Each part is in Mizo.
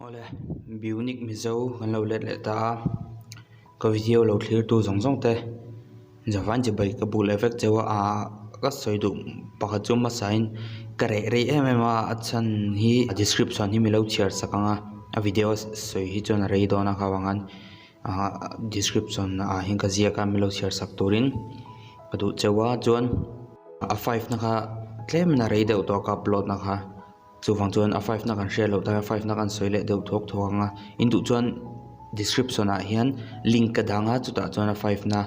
Awle, Bionic Mizo kan lo let leh ta a, ka video lo thlir tu zawng zawng te Javan chibai ka buk leh vek cheu a, aaa ka sawi duh pakhat chu hmasain ka reh rei em em a, a chhan hi a description hi mi lo chhiar sak ang a, a video sawi hi chuan a rei dawn a kha vang khan aaa description ah hian ka ziak a mi lo chhiar sak turin ka duh cheu a, chuan a five na kha tlem in a rei deuh tawh a ka upload na kha. Chuvang chuan a five na kan hriat loh tak a five na kan sawi leh deuh thuak thuak ang a, in duh chuan description ah hian link ka dang a chutah chuan a five na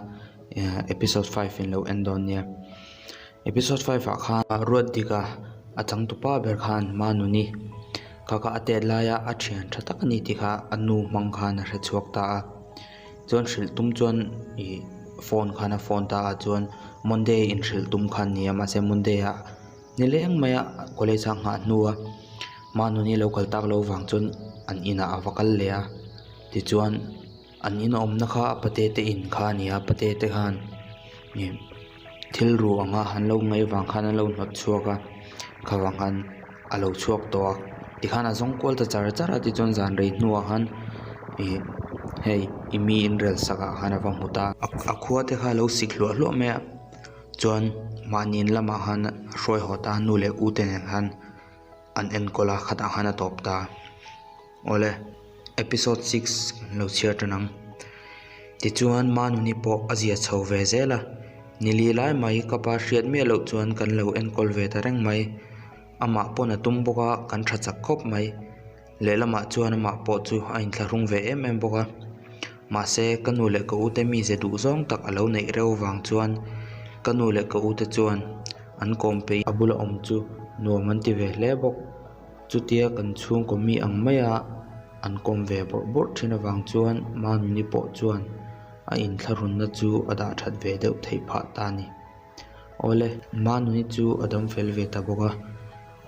eh episode five in lo en dawn nia. Episode five ah khan Ruatdika a changtupa ber khan Manuni kha kha a tet laia a thian tha tak a ni tih kha a nu hmang khan a hre chhuak ta a, chuan hrilh tum chuan ih phone khan a phone ta a chuan Monday inhrilh tum khan a ni a mahse Monday ah. Ni leng maia college a nghah hnua Manuni lo kal tak loh vang chuan an inah a va kal leh a tichuan an in awmna kha a pate te in kha a ni a pate te khan ih thil ru anga an lo ngaih vang khan an lo hnawt chhuak a kha vang khan a lo chhuak tawh a tikhan a zawng kual ta char char a tichuan zan rei hnuah khan ih hei i mi inrel sak ah khan a va hmu ta a a khua te kha a lo sik hluah hluah mai a. Chuan mahni in lamah khan hruai haw ta nu leh u te nen khan an enkawl a khatah khan a tawp ta. Awle episode six kan lo chhiar tan ang. Tichuan Manuni pawh a zia chho ve zel a, nili lai mai ka pa hriat miah loh chuan kan lo enkawl ve ta reng mai. Amah pawn a tum bawk a kan tha chak khawp mai. Lehlamah chuan amah pawh chu a inthlahrung ve em em bawk a, mahse ka nu leh ka ute mize duh zawng tak a lo neih reuh vang chuan ka nu leh ka ute chuan an kawm peih a bula awm chu nuam an ti ve hle bawk. Chutia kan chhungkaw mi ang maia an kawm ve bawrh bawrh thin avang chuan Manuni pawh chuan a inthlahrunna chu a dah that ve deuh theih phah ta a ni. Awle, Manuni chu a dam fel ve ta bawk a.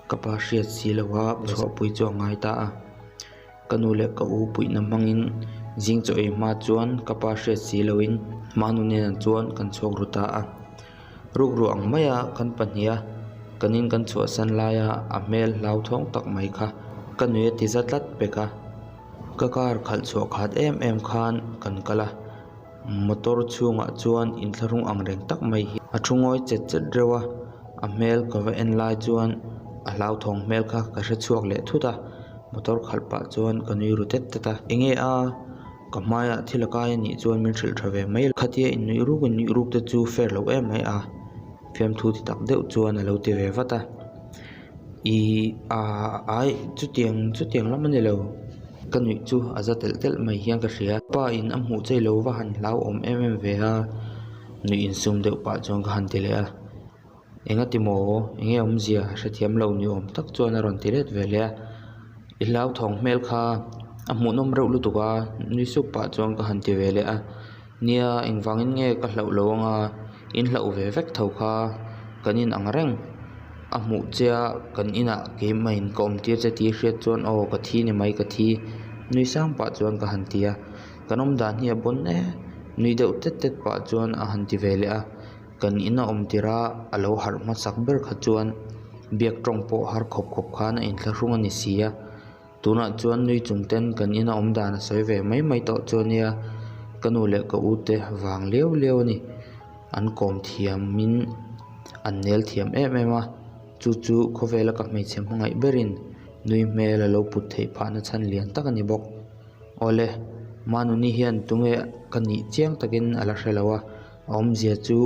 Ka pa hriat si lo a, chhuahpui chu a ngai ta a. Ka nu leh ka u puihna hmangin zing chaw ei hma chuan ka pa hriat si loin Manu nen chuan kan chhuak ru ta a. Rukru ang maia kan pahniha kan in kan chhuahsan laia a hmel hlauthawng tak mai kha ka nui a ti za tlat pek a. Ka car khalh chhuah khat em em khan kan kal a. Motor chhungah chuan inthlahrung ang reng tak mai hi a thu ngawi chet chet reuh a, a hmel ka va en lai chuan a hlauthawng hmel kha ka hre chhuak leh thut a, motor khalh pah chuan ka nui ru tet tet a, enge a ka hmaiah thil a kai anih chuan min hrilh tha ve mai khatia innuih ruk innuih ruk te chu fair loh em mai a, fiamthu ti tak deuh chuan a lo ti ve vat a. Ih ah ai chutiang chutiang lam a ni lo ka nuih chu a za telh telh mai hian ka hria pa in a hmuh chei lo va han hlauhawm em em ve a nuih insum deuh pah chuan ka han ti leh a engati maw enge awmzia hrethiam lo ni awm tak chuan a rawn ti let ve leh a i hlauthawng hmel kha a hmuhnawm reuh lutuk a nui sup pah chuan ka han ti ve leh a. Nia, engvangin nge ka hlauh lo anga in hlauh ve vek tho kha kan in ang reng. A hmuh che a, kan inah keimah in ka awm tir che tih hriat chuan aw ka thi ni mai ka thi nui sang pah chuan ka han ti a. Kan awm dan hi a bawn e, nui deuh tet tet pah chuan a han ti ve leh a. Kan in a awm tirh a, a lo harh hmasak ber kha chuan biak tawng pawh har khawp khawp khan a inthlahrung a ni si a. Tunah chuan nui chung ten kan ina awm dan a sawi ve mai mai tawh chu ania ka nu leh ka u te vang liau liau a ni an kawm thiam in an nel thiam em em a chu chu khawvela ka hmeichhe hmangaih berin nui hmel a lo put theih phah na chhan lian tak a ni bawk awle Manuni hian tunge ka nih chiang takin a la hre lo a a awmzia chu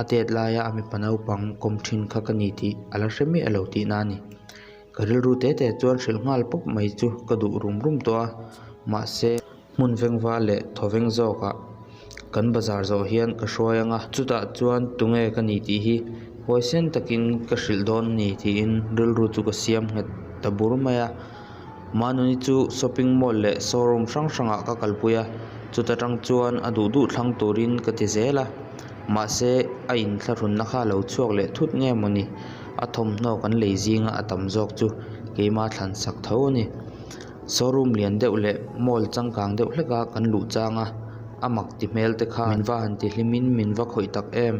a tet laia a mipa naupang kawm thin kha ka ni tih a la hre miah lo tihna a ni. Ka rilru te te chuan hrilh nghal pawp mai chu ka duh rum rum tawh a, mahse hmun vengva leh thawveng zawkah kan bazar zawh hian ka hruai ang a, chutah chuan tunge ka ni tih hi huaisen takin ka hrilh dawn a ni tiin rilru chu ka siam nghet ta bur mai a. Manuni chu shopping mall leh showroom hrang hrangah ka kalpui a, chuta tang chuan a duh duh thlang turin ka ti zel a, mahse a inthlahrunna kha a lo chhuak leh thut nge mawni. A thawmhnaw kan lei zinga a tam zawk chu keima thlan sak tho a ni. Showroom lian deuh leh mall changkang deuh hlek a kan luh chang a, a mak ti hmel te kha min va han ti hlim in min va khawih tak em.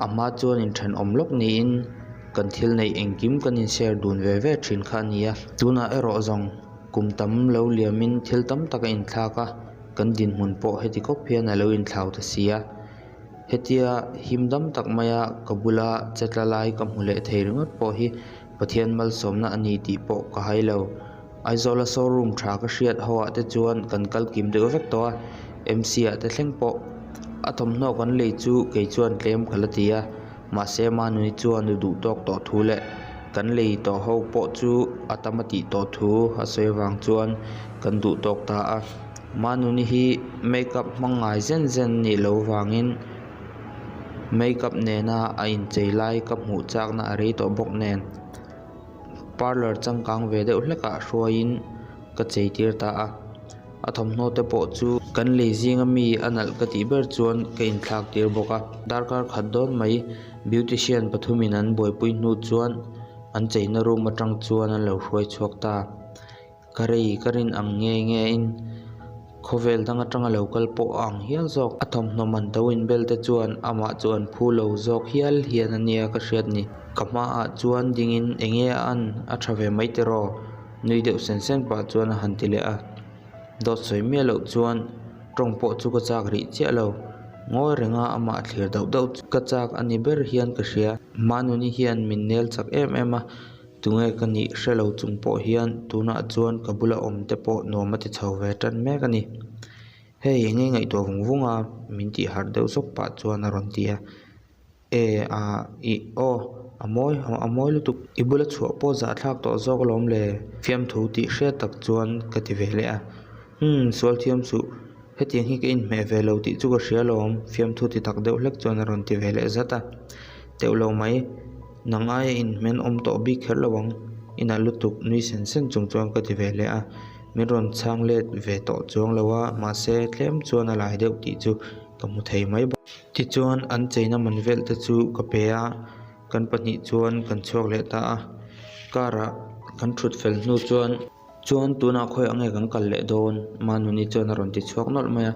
A hma chuan inthenawm lawk niin kan thil neih engkim kan in share dun ve ve thin kha a ni a, tunah erawh zawng. Kum tam lo liamin thil tam tak a inthlak a, kan dinhmun pawh heti khawp hian a lo inthlau ta si a. Hetia him dam tak maia ka bula che tla lai ka hmu leh thei ringawt pawh hi Pathian malsawmna a ni tih pawh ka hai lo. Aizawla showroom tha ka hriat ho ah te chuan kan kal kim deuh vek tawh a, MC ah te thleng pawh a thawmhnaw kan lei chu kei chuan tlem ka la ti a, mahse Manuni chuan nu duh tawk tawh thu leh kan lei tawh ho pawh chu a tam a tih tawh thu a sawi avang chuan kan duh tawk ta a. Manuni hi makeup hmang ngai zen zen nih loh vangin makeup nena a inchei lai ka hmuh chakna a rei tawh bawk nen parlour changkang ve deuh hlek ah hruaiin ka chei tir ta a a thawmhnaw te pawh chu kan lei zinga mi a nalh ka tih ber chuan ka inthlak tir bawk a darkar khat dawn mai beautician pathumin an buaipui hnu chuan an cheina room atang chuan an lo hruai chhuak ta. Ka rei ka rin ang nge nge in khawvel dang atanga lo kal pawh a ang hial zawk. A thawmhnaw man to inbel te chuan amah chu an phu lo zawk hial hian a nia ka hriat ni. Ka hmaah chuan dingin enge a an a tha ve mai tiraw? Nui deuh sen sen pah chuan a han ti leh a. Dawt sawi miah loh chuan tawng pawh chu ka chak rih chiah lo. Ngawi renga amah thlir dauh dauh chu ka chak a ni ber hian ka hria. Manuni hian min nel chak em em a. Tunge ka nih hre lo chung pawh hian tunah chuan ka bula awm te pawh nuam a ti chho ve tan mek a ni. Hei enge ngaihtuah vung vung a min tih harh deuh zawk pah chuan a rawn ti a. E a ih aw a mawi a mawi lutuk i bula chhuah pawh zahthlak tawh zawk alawm le fiamthu tih hriat tak chuan ka ti ve leh a. Umm sual thiam suh hetiang hi ka inhmeh ve lo tih chu ka hria alawm fiamthu ti tak deuh hlek chuan a rawn ti ve leh zat a. Teuh lo mai. Nang aia inhmen awm tawh bik kher lo ang, inah lutuk nui sen sen chung chuan ka ti ve leh a, min rawn chhang let ve tawh chuang lo a, mahse tlem chuan a lai deuh tih chu ka hmu thei mai bawk. Tichuan an cheina man velh te chu ka pe a, kan pahnih chuan kan chhuak leh ta a, car ah kan thut fel hnu chuan. Chuan tunah khawiah nge kan kal leh dawn? Manuni chuan a rawn ti chhuak nawlh mai a,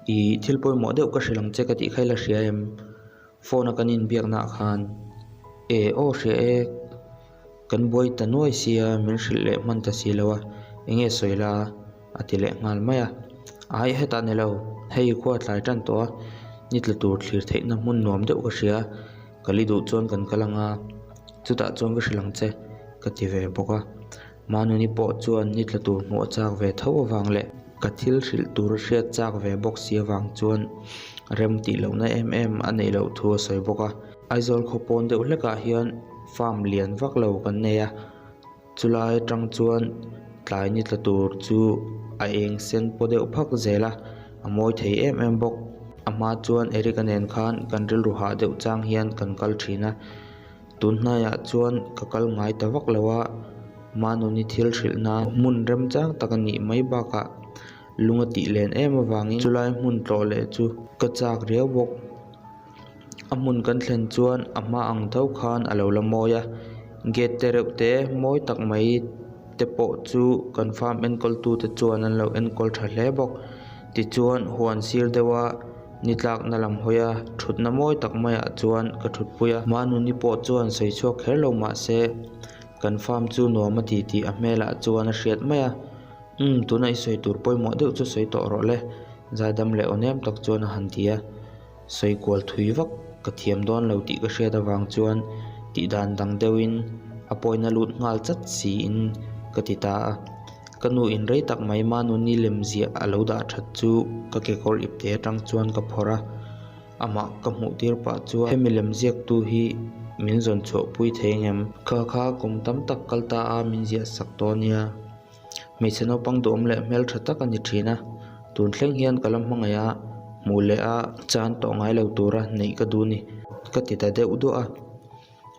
Ih thil pawimawh deuh ka hrilh ang che ka tih kha i la hria em? Phone a kan inbiakna ah khan e aw hria e kan buai ta nuai sia min hrilh leh hman ta si lo a enge sawi la a ti leh nghal mai a ai hetah ni lo hei khua tlai tan tawh a ni tla tur thlir theihna hmun nuam deuh ka hria ka li duh chuan kan kal anga chutah chuan ka hrilh ang che ka ti ve bawk a. Manuni pawh chuan ni tla tur hmuh a chak ve tho avang leh ka thil hrilh tur a hriat chak ve bawk si avang chuan rem tih lohna em em a neih loh thu a sawi bawk a. Aizawl khaw pawn deuh hlekah hian farm lian vak lo kan nei a, chulai atang chuan tlai ni tla tur chu a eng sen paw deuh phak zel a, a mawi thei em em bawk. A hma chuan Eric-a nen khan kan rilru hah deuh chang hian kan kal thin a. Tun hnaiah chuan ka kal ngai ta vak lo a, Manuni thil hrilh nan hmun remchang tak a nih mai bakah lung a tih len em avangin chulai hmun tlawh leh chu ka chak riau bawk. A hmun kan thlen chuan a hma ang tho khan a lo la mawi a, gate te reuh te mawi tak mai te pawh chu kan farm enkawl tute chuan an lo enkawl tha hle bawk. Tichuan huan sir deuh a. Ni tlakna lam hawi a, thutna mawi tak maiah chuan ka thutpui a. Manuni pawh chuan sawi chhuak kher lo mah se, kan farm chu nuam a ti tih a hmelah chuan a hriat mai a. Umm, tuna i sawi tur pawimawh deuh chu sawi tawh rawh le, zaidam leh aw nem tak chuan a han ti a. Sawi kual thui vak ka thiam dawn lo tih ka hriat avang chuan tih dan dang deuhin a pawina lut nghal chat siin ka ti ta a. Ka nu in rei tak mai Manuni lem ziah a lo dah that chu ka kekawr ipte atang chuan ka phawrh a, amah ka hmuh tir pah chuan hemi lem ziaktu hi min zawn chhuah pui thei ang em? Kha kha kum tam tak kal ta a min ziah sak tawh ania, hmeichhe naupang duhawm leh hmeltha tak a ni thin a, tun thleng hian ka la hmangaih a, hmuh leh a chan tawh ngai lo tura neih ka duh a ni ka ti ta deuh duah a.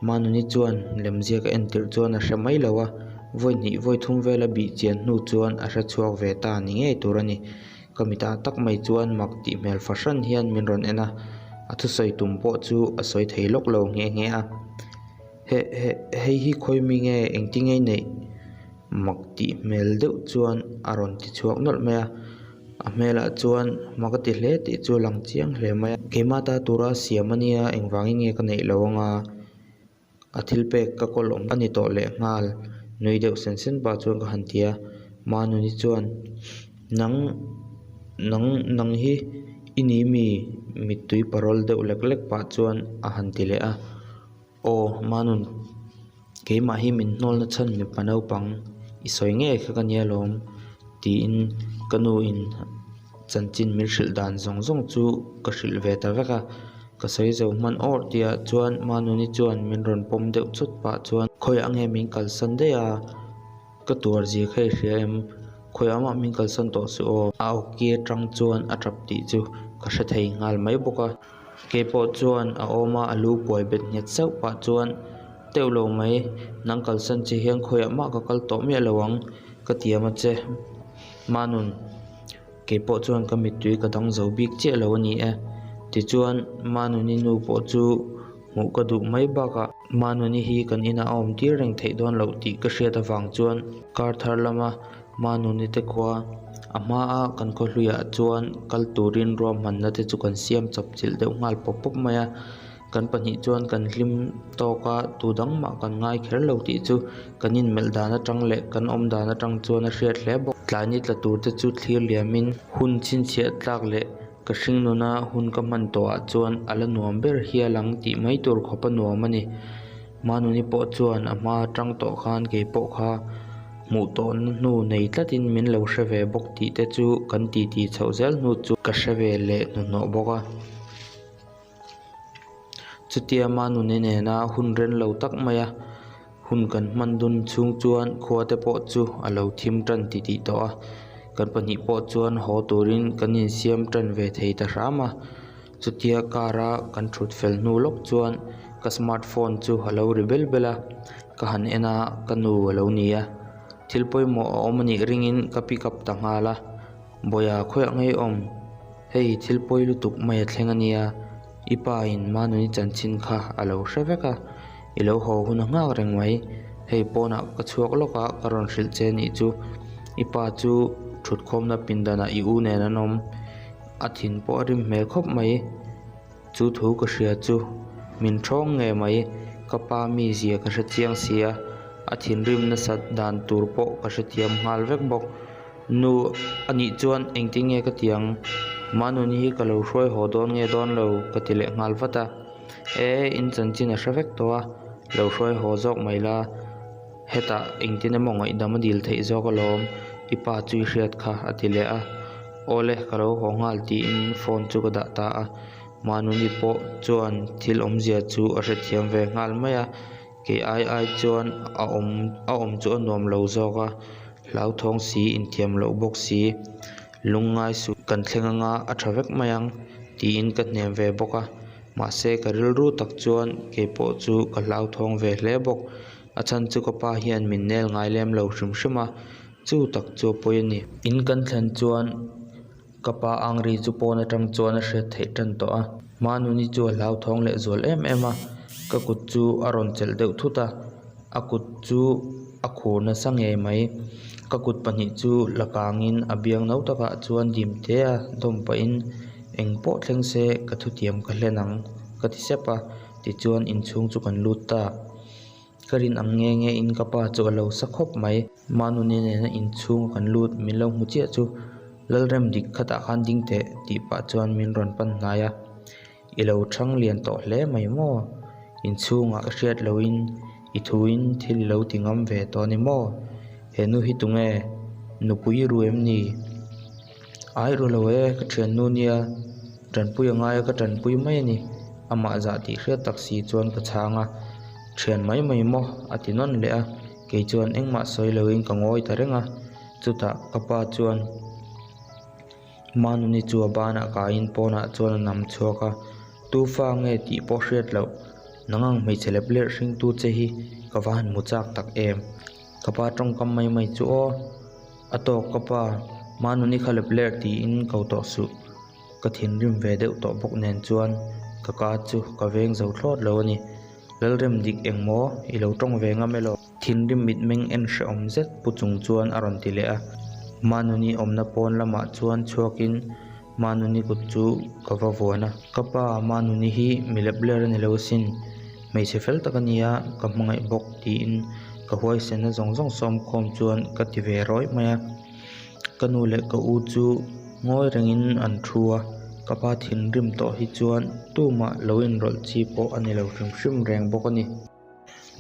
Manuni chuan lemziak a entirh chuan a hre mai lo a, vawi hnih vawi thum vela bih chian hnu chuan a hre chhuak ve ta ni ngei tur a ni. Ka mitah tak mai chuan mak tih hmel fahran hian min rawn en a, a thusawi tum pawh chu a sawi thei lawk lo nghe nghe a. He he hei hi khawi mi nge engtin nge i neih? Mak tih hmel deuh chuan a rawn ti chhuak nawlh mai a. A hmelah chuan hma ka ti hle tih chu a lang chiang hle mai a. Keimah ta tura siam a nia engvangin nge ka neih lo anga a thil pek ka kawl awm a ni tawh leh nghal nui deuh sen sen pah chuan ka han ti a. Manuni chuan, Nang, nang, nang hi i ni mi? Mittui parawl deuh lek lek pah chuan a han ti leh a. Aw, Manun, keimah hi min hnawlna chhan mipa naupang i sawi ngei kha ka nia lawm, tiin ka nu in chanchin min hrilh dan zawng zawng chu ka hrilh ve ta vek a. Ka sawi zo hman awr tihah chuan Manuni chuan min rawn pawm deuh chawt pah chuan, Khawiah nge min kalsan daih a? Ka tuar zia kha i hria em? Khawiah mah min kalsan tawh suh aw. A awki atang chuan a tap tih chu ka hre thei nghal mai bawk a. Keipawh chuan a awm a, a lu kuai bet nghet sauh pah chuan teuh lo mai, nang kalsan che hian khawiah mah ka kal tawh miah lo ang, ka tiam a che. Manun, keipawh chuan ka mittui ka dang zo bik chiah lo a ni e. Tichuan, Manuni nu pawh chu hmuh ka duh mai bakah Manuni hi kan inah a awm tir reng theih dawn loh tih ka hriat avang chuan kar thar lama Manuni te khua a hmaa kan khaw hluiah chuan kal turin ruahmanna te chu kan siam chawp chilh deuh nghal pawp pawp mai a, kan pahnih chuan kan hlim tawk a, tu dang mah kan ngai kher lo tih chu kan inmelh dan atang leh kan awm dan atang chuan a hriat hle bawk. Tlai ni tla tur te chu thlir liamin hun chhinchhiah tlak leh Ka hringnuna hun ka hman tawhah chuan a la nuam ber hial ang tih mai tur khawp a nuam a ni. Manuni pawh chuan a hma atang tawh khan kei pawh kha hmuh tawhna hnu nei tlatin min lo hre ve bawk tih te chu kan titi chhoh zel hnu chu ka hre ve leh hnuhnawh bawk a. Chutia Manuni nena hun ren lo tak maia hun kan hman dun chhung chuan khua te pawh chu a lo thim tan titih tawh a, kan pahnih pawh chuan haw turin kan insiam tan ve thei ta hram a. Chutia car a kan thut fel hnu lawk chuan ka smart phone chu a lo ri bel bel a, ka han en a ka nu a lo ni a, thil pawimawh a awm anih ringin ka pick up ta nghal a. Bawiha khawiah ngei awm? Hei thil pawi lutuk mai a thleng a nia, i pa in Manuni chanchin kha a lo hre vek a, i lo haw hun a nghak reng mai, hei pawnah ka chhuak lawk a ka rawn hrilh che nih chu, i pa chu thutkhawmna pindanah i u nen an awm, a thin pawh a rim hmel khawp mai, chu thu ka hria chu min thawng nge mai, ka pa mizia ka hre chiang si a, a thinrim nasat dan tur pawh ka hrethiam nghal vek bawk. Nu, a nih chuan engtin nge ka ti ang? Manuni hi ka lo hruai haw dawn nge dawn lo ka ti leh nghal vat a. E, in chanchin a hre vek tawh a, lo hruai haw zawk mai la, hetah engtin emaw ngaihdam a dil theih zawk alawm, i pa chu i hriat kha a ti leh a. Awle, ka lo haw nghal tiin phone chu ka dah ta a. Manuni pawh chuan thil awmzia chu a hrethiam ve nghal mai a. Kei ai ai chuan a awm a awm chu a nuam lo zawk a, hlauthawng si inthiam loh bawk si, lungngai suh kan thleng anga a tha vek mai ang tiin ka hnem ve bawk a, mahse ka rilru tak chuan kei pawh chu ka hlauthawng ve hle bawk, a chhan chu ka pa hian min nel ngai lem lo hrim hrim a, chu tak chu a pawi a ni. In kan thlen chuan. Ka pa ang ri chu pawn atang chuan a hriat theih tan tawh a, Manuni chu a hlauthawng leh zual em em a, ka kut chu a rawn chelh deuh thut a, a kut chu a khur nasa ngei mai. Ka kut pahnih chu la kangin a biang no takah chuan dim te a dawm pahin eng pawh thleng se ka thutiam ka hlen ang ka ti sep a, tichuan inchhung chu kan lut ta. Ka rin ang nge nge in ka pa chu a lo sa khawp mai. Manuni nena inchhung kan lut min lo hmu chiah chu Lalrem dik khatah khan ding teh tih pah chuan min rawn pan hnai a. I lo thang lian tawh hle mai maw? Inchhungah ka hriat lohin i thuin thil i lo ti ngam ve tawh a ni maw? He nu hi tunge? Nupui i ru em ni? Ai ru lo e, ka thiannu nia, tanpui a ngai a ka tanpui mai a ni, amah zah tih hriat tak si chuan ka chhang a, thian mai mai maw a ti nawn leh a, kei chuan engmah sawi loin ka ngawi ta reng a, chutah ka pa chuan Manuni chu a banah kaiin pawnah chuan a nam chhuak a, tu fa nge tih pawh hriat loh, nang ang hmeichhe lep lerh hringtu che hi ka va han hmu chak tak em, ka pa tawngkam mai mai chu aw. A tawk ka pa, Manuni kha lep lerh tiin ko tawh suh. Ka thinrim ve deuh tawh bawk nen chuan ka ka chu ka veng zo thlawt lo a ni. Lalrem dik eng maw? I lo tawng ve ngam elaw? Thinrim mitmeng en hrehawm zet pu chung chuan a rawn ti leh a. Manuni awmna pawn lamah chuan chhuakin Manuni kut chu ka va vuan a. Ka pa, Manuni hi mi lep ler a ni lo asin. Hmeichhe fel tak a nia, ka hmangaih bawk tiin. Ka huaisenna zawng zawng sawm khawm chuan ka ti ve rawih mai a. Ka nu leh ka u chu ngawi rengin an thu a, ka pa thinrim tawh hi chuan tumah lo inrawlh chi pawh a ni lo hrim hrim reng bawk a ni.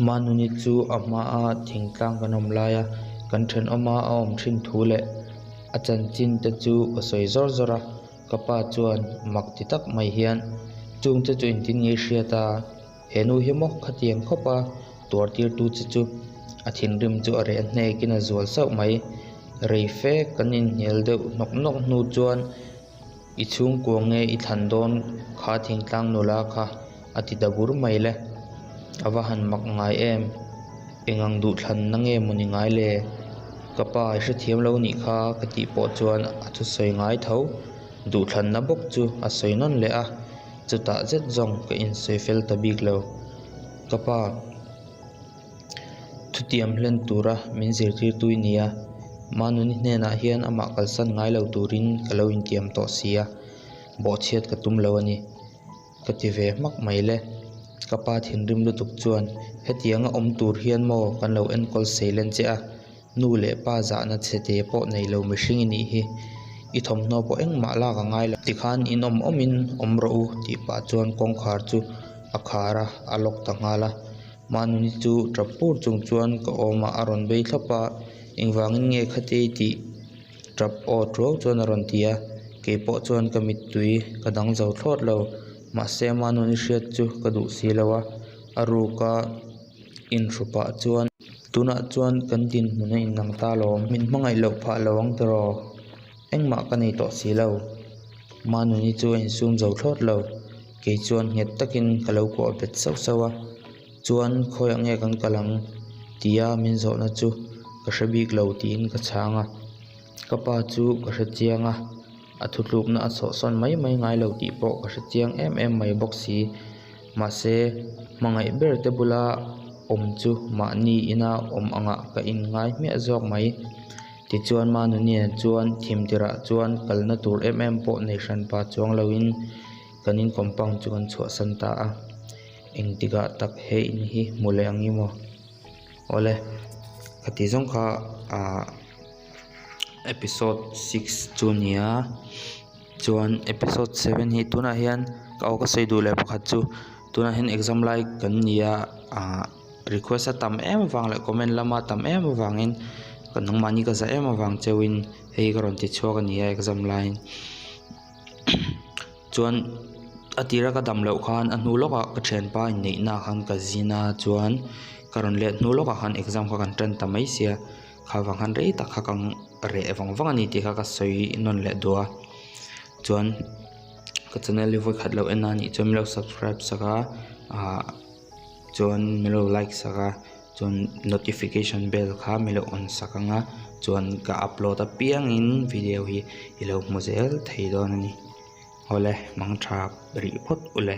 Manuni chu a hmaa thingtlang kan awm laia kan thenawma a awm thin thu leh a chanchin te chu ka sawi zawr zawr a, ka pa chuan mak ti tak mai hian chungte chu engtin nge i hriat a? He nu hi maw khatiang khawp a tuar tirtu che chu a thinrim chu a reh hnekin a zual sauh mai. Rei fe kan inhnial deuh hnawk hnawk hnu chuan i chhungkua nge i thlan dawn kha thingtlang nula kha a ti ta bur mai le. A va han mak ngai em? Engang duhthlanna nge maw ni ngai le? Ka pa i hrethiam lo nih kha ka tih pawh chuan a thusawi ngai tho. Duhthlanna bawk chu a sawi nawn leh a. Chutah zet zawng ka insawi fel ta bik lo. Ka pa thutiam hlen tura min zirtirtu i ni a, Manuni hnenah hian amah kalsan ngai lo turin ka lo intiam tawh si a, bawhchhiat ka tum lo a ni. Ka ti ve hmak mai le. Ka pa thinrim lutuk chuan hetianga awm tur hian maw kan lo enkawl seilen che a, Nu leh pa zahna chhe te pawh nei lo mihring i nih hi. I thawmhnaw pawh engmah lak a ngai lo. Tikhan in awm awmin awm rawh u tih pah chuan kawngkhar chu a khar a, a lock ta nghal a. Manuni chu tap pur chung chuan ka awmah a rawn bei thlawp a, engvangin nge khatei tih tap aw tuau chuan a rawn ti a. Kei pawh chuan ka mittui ka dang zo thlawt lo. Mahse Manuni hriat chu ka duh si lo a, a ruka inhru pah chuan. Tunah chuan kan dinhmun a inang ta alawm. Min hmangaih loh phah lo ang tiraw? Engmah ka nei tawh si lo. Manuni chu a insum zo thlawt lo. Kei chuan nghet takin ka lo kuah bet sauh sauh a. Chuan khawiah nge kan kal ang? tia min zawhna chu ka hre bik lo tiin ka chhang a. Ka pa chu ka hre chiang a, a thutlukna a sawhsawn mai mai ngai lo tih pawh ka hre chiang em em mai bawk si. Mahse, hmangaih ber te bula awm chu mahni ina awm angah ka inngai hmiah zawk mai. Tichuan Manunian chuan thim tirah chuan kalna tur em em pawh nei hran pa chuang loin kan in compound chu kan chhuahsan ta a. Engtikah tak he in hi hmu leh ang i maw? Awle, ka ti zawng kha ah episode six chu a ni a. Chuan episode seven hi tunah hian ka aw ka sawi duh leh pakhat chu tunah hian exam lai kan ni a ah request a tam em avang leh comment lama tam em avangin ka nangmahni ka zah em avang cheuhin hei ka rawn ti chhuak a ni a exam laiin chuan a tira ka dam loh khan a hnu lawkah ka thianpa inneihna ah khan ka zin a chuan ka rawn let hnu lawkah khan exam kha kan tan ta mai sia. Kha vang khan rei tak kha ka reh vang vang a ni tih kha ka sawi nawn leh duh a chuan ka channel hi vawi khat lo en a nih chuan min lo subscribe sak a ah chuan min lo like sak a chuan notification bell kha min lo on sak ang a chuan ka upload apiangin video hi i lo hmu zel thei dawn a ni awle mangtha rih phawt ule.